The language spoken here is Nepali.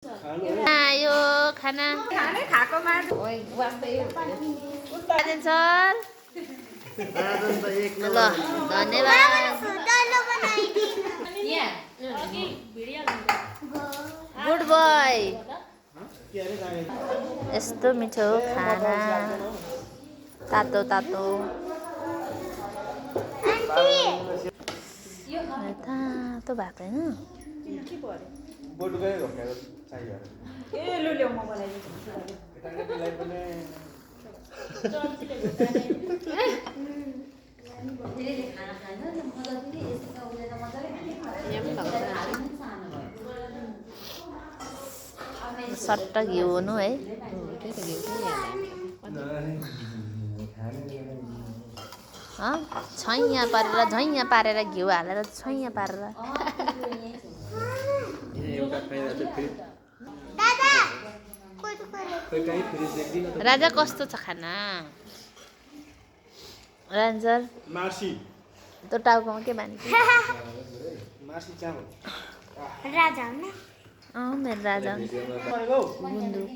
आयो खाना खानै खाएकोमा राजन सर ल धन्यवाद गुड बोय यस्तो मिठो खाना तातो तातो तातो भएको होइन सट्ट घिउ हुनु है छैया पारेर झैया पारेर घिउ हालेर छैया पारेर राजा कस्तो छ खाना रान्जर मार्सी त्यो टाउकोमा के बानी मार्सी चामल राजा हो न मेरो राजा गुन्द्रुक